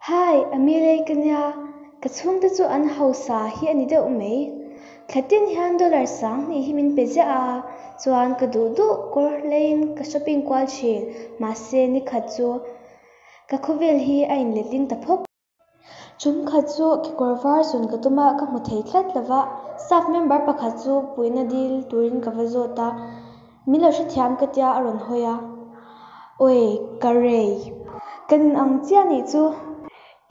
Hi, Amelia ka nia, ka chhungte chu an hausa hi a ni deuh mai. Thla tin hian dollar 2000 hi min pe ziah a, chuan ka duh duh kawr leiin ka shopping kual thin, mahse nikhat chu ka khawvel hi a inletling ta phawk. Tum khat chu kekawr var zawn ka tum a, ka hmu thei tlat lo va, staff member pakhat chu puihna dil turin ka va zawt a, min lo hrethiam ka tia a rawn hawi a, Awi, ka rei. Kan in ang chiah nih chu,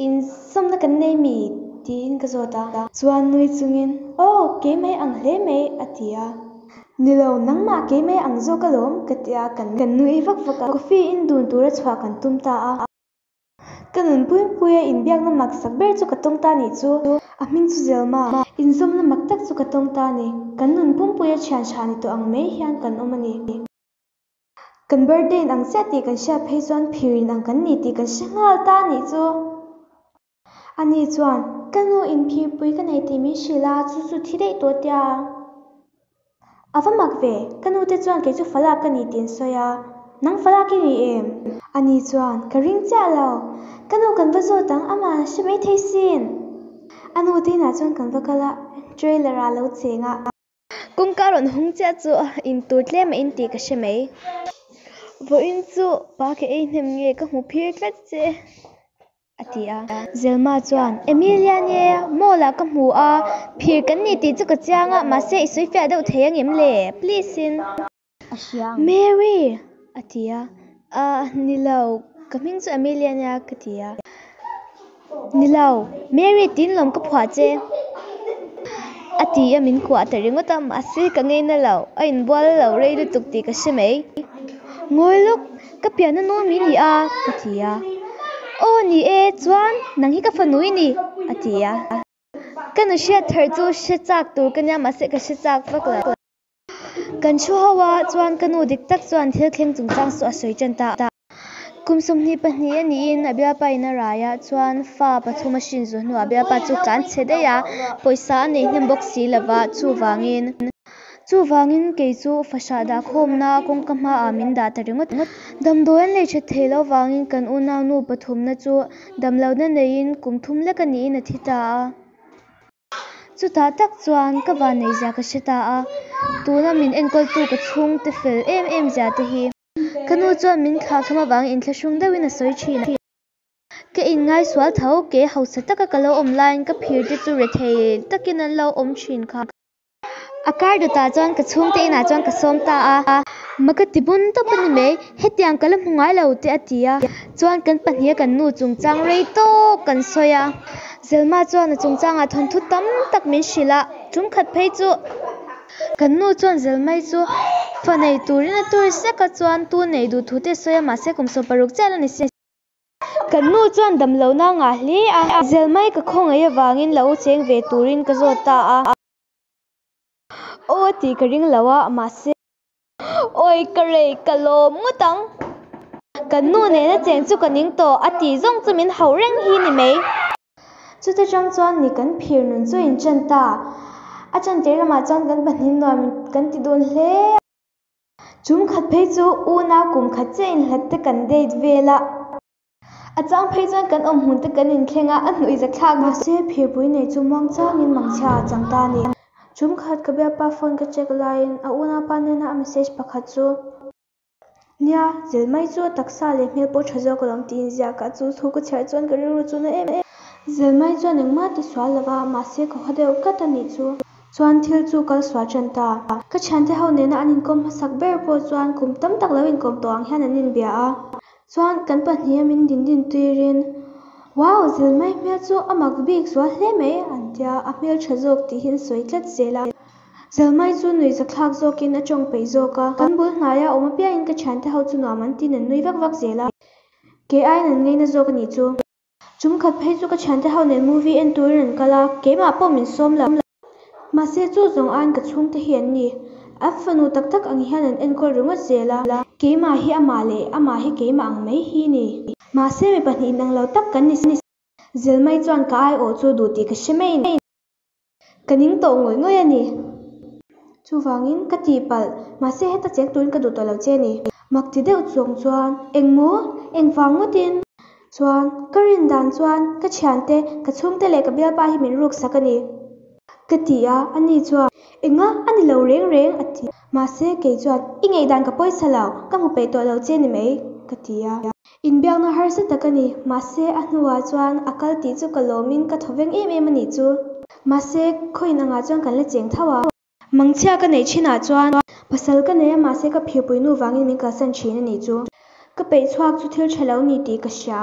insawmna kan nei mi? tiin ka zawt a, chuan nui chungin, Aw, keimah ang hle mai a ti a. Ni lo, nangmah keimah ang zawk alawm ka tia, kan nui vak vak a, coffee in dun tura chhuah kan tum ta a. Ka nun puipuia inbiakna mak sak ber chu ka tawng ta nih chu. A hming chu Zelma. Inzawmna mak tak chu ka tawng ta ni. Kan nun pumpuia thian tha ni tawh ang mai hian kan awm a ni. Kan birthday in ang chiah tih kan hriat phei chuan phir in ang kan ni tih kan hre nghal ta nih chu. Ani chuan, Ka nu in phirpui ka nei tih min hrilh a, chu chu thi daih tawh tia. A va mak ve, ka nu te chuan kei chu falak ka ni tih an sawi a, nang falak i ni em? Ani chuan, Ka ring chiah lo, ka nu kan va zawt ang, amah an hre mai thei sin. A nu te inah chuan kan va kal a, trailer ah a lo cheng a. Kawngka rawn hawng chiah chu in tur tlem a in tih ka hre mai. Vawiin chu pa ka ei hnem nge ka hmu phir tlat che. A ti a. Zelma chuan, Emilia nia, mall ah ka hmu a, phir kan ni tih chu ka chiang a, mahse i sawi fiah deuh thei angem le? Please in. Mary! A ti a. Ahh, ni lo, ka hming chu Emilia nia ka ti a. Ni lo, Mary tiin lawm ka phuah che. A ti a, min kuah ta ringawt a, mahse ka ngeina lo, a inbual lo rei lutuk tih ka hre mai. Ngawi lawk, Ka pianna nuam i ni a, ka ti a. Aw ni e, chuan nang hi ka fanu i ni, a ti a. Ka nu hriat thar chu hre chak tur ka nia, mahse ka hre chak vak lo. Kan thu ho a, chuan ka nu dik tak chuan thil thleng chungchang chu a sawi tan ta a. Kum 22 a niin a bialpa in a rai a, chuan fa pathum a hrin zawh hnuah bialpa chu tlan chhe daih a, pawisa a nei hnem bawk si lova, chuvangin. Chuvangin kei chu fahrah dah khawmna kawngka hmaah min dah ta ringawt. Damdawi an lei that thei lo vangin kan unau nu pathumna chu damlohna neiin kum thum lek a niin a thi ta a. Chutah tak chuan ka vanneih zia ka hre ta a, tuna min enkawltu ka chhungte fel em em zia te hi. Ka nu chuan min thlah thlum avangin inthlahrung deuhin a sawi thin a. Ka inngaisual tho, ke hausa taka ka lo awm laiin ka phir te chu rethei takin an lo awm thin kha. A kar dawtah chuan ka chhungte inah chuan ka sawm ta a. Ma ka ti bun tawp a ni mai, hetiang ka la hmu ngai lo te a ti a. Chuan kan pahniha kan nu chungchang rei tawk kan sawi a. Zelma chuan a chungchangah thawnthu tam tak min hrilh a, tum khat phei chu kan nu chuan Zelmai chu fa nei turin a tur sek a, chuan tu nei duh thu te a sawi a, mahse kum 60 chiah la ni si. Kan nu chuan damlohna a ngah hle a, Zelmai ka khawngaih avangin lo cheng ve turin ka zawt ta a. Aw a tih ka ring lo a, mahse. Awi ka rei ka lawm ngawt ang. Kan nu nena cheng chu ka ning tawh a tih zawng chu min hauh reng hi ni mai. Chuta tang chuan ni kan phir nun chu a inchan ta. A chantir lamah chuan kan pahnih nuam kan ti dun hle a. Chum khat phei chu unau kum khat chiah inhlat te kan date vel a. A chang phei chuan kan awm hmun te kan inthleng a, a hnuih za thlak. Mahse, phirpui nei chu muang changin mangchhia a chang ta a ni. Chum khat ka bialpa phone ka check laiin a unaupa nena a message pakhat chu, Nia, zel mai chu a taksa leh hmel pawh tha zawk alawm tiin ziak a, chu thu ka chhiar chuan ka rilru chu na em em. Zel mai chuan engmah ti sual lova, mahse ka haw deuh tlat a nih chu. Chuan thil chu kal sual tan ta. Ka thiante ho nena an inkawm hmasak ber pawh chuan kum tam tak lo inkawm tawh ang hian an inbia a. Chuan kan pahniha min din din tuirin, Wow, Zilmai hmel chu a mak bik zual hle mai, an tia, a hmel tha zawk tih hi an sawi tlat zel a. Zilmai chu nuih zathlak zawkin a tawng peih zawk a, kan bul hnaia awm apiangin ka thiante ho chu nuam an tin an nui vak vak zel a, kei aiin an ngaina zawk a nih chu. Chum khat phei chu ka thiante ho nen movie en turin an kal a, keimah pawh min sawm lo. Mahse chu zawng aiin ka chhungte hi an ni. An fanu tak tak ang hian an enkawl ringawt zel a. Keimah hi amah leh amah hi keimah ang mai hi ni. Mahse mi pahnih inang lo tak kan ni. Zelmai chuan ka aiawh chu duh tih ka hre mai ni. Ka ning tawh ngawih ngawih a ni. Chuvangin, ka tihpalh, mahse heta cheng turin ka duh tawh lo che a ni. Mak ti deuh chuang chuan, Engmaw? Engvang ngawtin? Chuan, ka rin dan chuan ka thiante, ka chhungte leh ka bialpa hi min ruksak a ni. Ka ti a, ani chuan, Enga, a ni lo reng reng, a ti a. Mahse, kei chuan, I ngaihdan ka pawisa lo, ka hmu peih tawh lo che ni mai, ka ti a. Inbiakna harsa tak a ni, mahse, a hnuah chuan a kal tih chu ka lawmin ka thawveng em em a nih chu. Mahse, khaw inangah chuan kan la cheng tho a. Mangchhia ka neih thinah chuan pasal ka nei a, mahse ka phirpui nu vangin min kalsan thin a nih chu. Ka peih chhuak chu thil tha lo ni tih ka hria.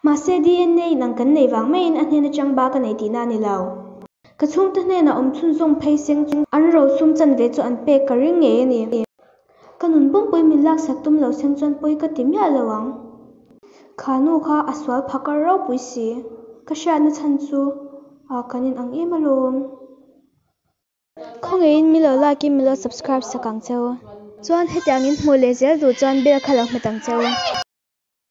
Mahse DNA inang kan neih vang maiin a hnen atang ba ka nei tihna a ni lo. Ka chhungte hnenah awm chhunzawm phei seng chu an rosum chanve chu an pek ka ring ngei a ni. Ka nun pumpui min laksak tum lo seng chuan pawi ka ti miah lo ang. Kha nu kha a sual phakar ropui si. Ka hriatna chhan chu ah kan inang em alawm. Khawngaihin min lo like in min lo subscribe sak ang cheu. Chuan hetiang in hmuh leh zel duh chuan bell kha lo hmet ang cheu.